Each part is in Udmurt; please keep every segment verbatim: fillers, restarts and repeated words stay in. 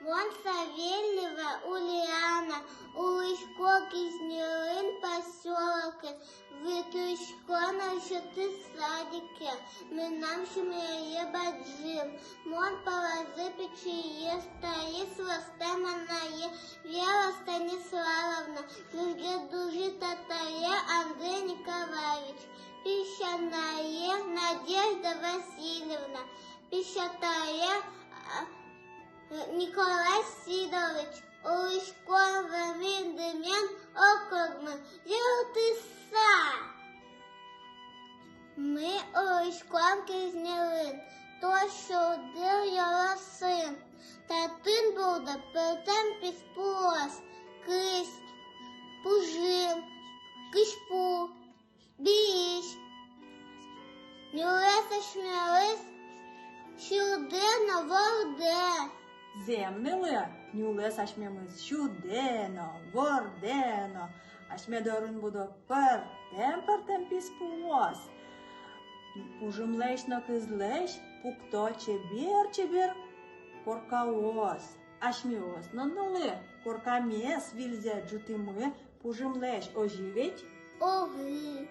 Мон Савельева Ульяна, улӥсько Кизнерын посёлокын, ветлӥсько нырысетӥ садике. Мынам семьяе бадӟым. Мон палазы пичиез, таиз вӧстэм анае Вера Станиславовна, тужгес дужи татае Андрей Николаевич, песянае Надежда Васильевна, песятае, а, Николай Сидорович. Улӥськом Вырмин-Дымын округмы, Юртыса. Ми улӥськом Кизнерын, то шулдыр ёросын. Татын бурдо пӧртэм писпуос: кызь, пужым, кызьпу, беризь. Нюлэс асьмелэсь сюрдэ но вордэ. Зэм, нылы, нюлэс асьмемыз сюрдэ но, вордэ но. Асьме дорын будо пӧртэм-пӧртэм писпуос. Пужымлэсь но кызлэсь пукто чебер-чебер коркаос. Асьмеос но, нылы, коркамес выльзэ ӝутӥмы пужымлэсь, озьы ведь? Озьы.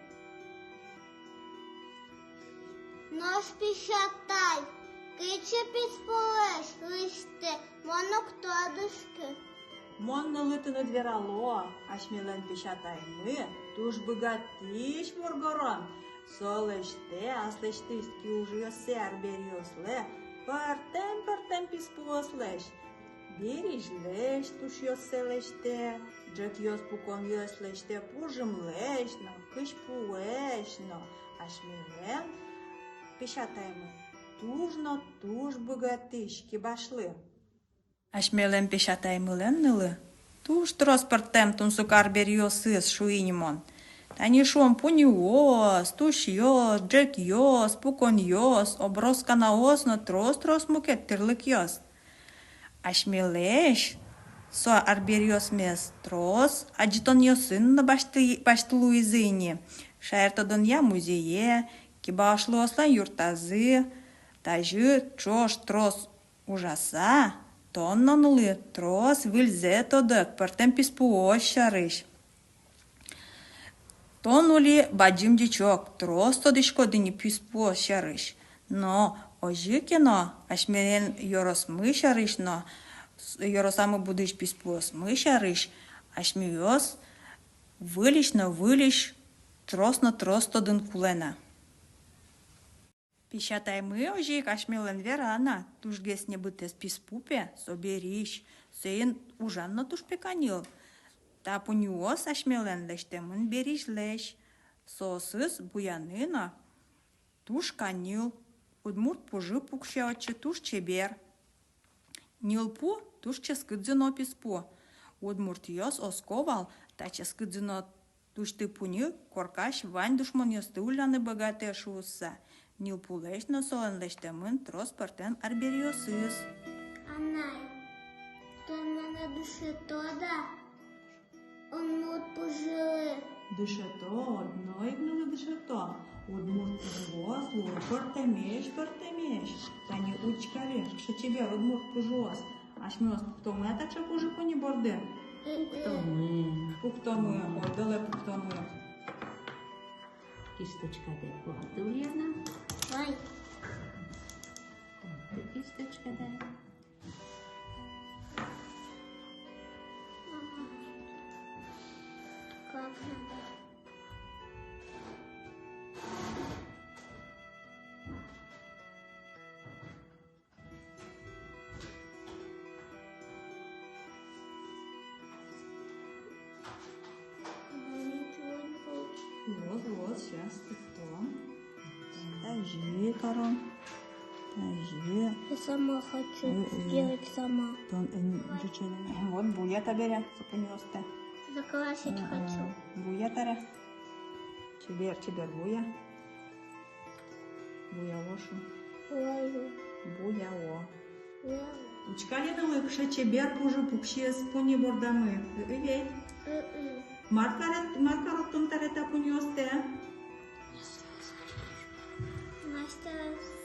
Нош, песятай, кыӵе писпулэсь лэсьтэ, мон уг тодӥськы. Мон, нылы, тыныд верало: асьмелэн песятаймы туж быгатӥсь воргорон. Со лэсьтэ аслэсьтыз киужъёссэ арбериослы пӧртэм-пӧртэм писпуослэсь. Беризьлэсь тушъёссэ лэсьтэ, ӝӧкъёс, пуконъёс лэсьтэ пужымлэсь но, кызьпулэсь но. Асьмелэн песятаймы туж но туж быгатӥсь кибашлы. Асьмелэн песятаймылэн, нылы, туж трос пӧртэм тунсыко арбериосыз, шуи ни мон. Тани, шуом, пуньыос, тушъёс, ӝӧкъёс, пуконъёс, оброс канаос но трос-трос мукет тӥрлыкъёс. Асьмелэсь со арбериосмес трос адӟытонъёсын но басьты-, басьтылӥзы ини. Шаертодонъя музее, кибашлыослэн юртазы. Тазьы ӵош трос ужаса, тон но, нылы, трос выльзэ тодод пӧртэм писпуос сярысь. Тон, нылы, бадӟым ӟечок, трос тодӥськод ини писпуос сярысь. Но озьы ке но, асьмелэн ёросмы сярысь но, с-, ёросамы будӥсь писпуосмы сярысь асьмеос выльысь но выльысь трос но трос тодыны кулэ на. Песятаймы озьы ик асьмелэн вера на: тужгес небытэз писпу, пе, со беризь, соин ужан но туж, пе, каньыл. Та пуньыос асьмелэн лэсьтэмын беризьлэсь, соосыз буяны но туж каньыл. Удмурт пужы пуксе отчы туж чебер. Ньылпу туж ческыт зыно писпу. Удмуртъёс оско вал, та ческыт зыно тусьты пуньы коркась вань душмонъёсты улляны быгатэ шуыса. Ньылпулэсь но солэн лэсьтэмын трос пӧртэм арбериосыз. Анай, тон монэ дышетод-а удмурт пужылы? Дышето, одно ик, нылы, дышето. Удмурт пужыос луо пӧртэмесь, пӧртэмесь. Тани учкы али, кыӵе чебер удмурт пужыос. Асьмеос пуктомы-а таӵе пужы пуньы борды? Пуктомы. Пуктомы, ойдолэ пуктомы. Кисточкадэ пукты, Ульяна. Ой. Пукты кисточкадэ. Как надо? Луоз, луоз, щас пуктом. Тазьы каром. Тазьы. Я сама хочу сделать сама. Тон эн ӟучен. Вот буя табере, сопунёсты. Закрасить хочу. Буя табере. Чебер, чебер буя. Буяло, шу. Буяло. Буяло. Буяло. Учкы али, нылы, кыӵе чебер пужы пуксиз пуньы бордамы. Ы-ы ведь. Ы-ы. Мар карод, мар карод тон табере та пуньыостэ? Настя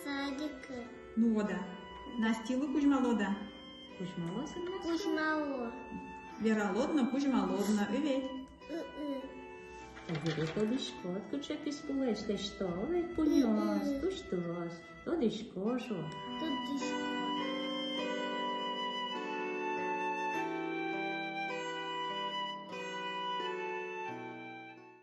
садике. Ну, ода. Настилы кузьмалод-а? Кузьмалоз-а, Инмар? Кузьмало. Вералод но, кузьмалод но, ӧвӧл-а? Ы-ы. Табере тодӥськод, кыӵе писпулэсь лэсьто, ӧвӧл-а, пуньыос, ы-ы, тусь трос. Тодӥсько, шуо. Тодӥсько.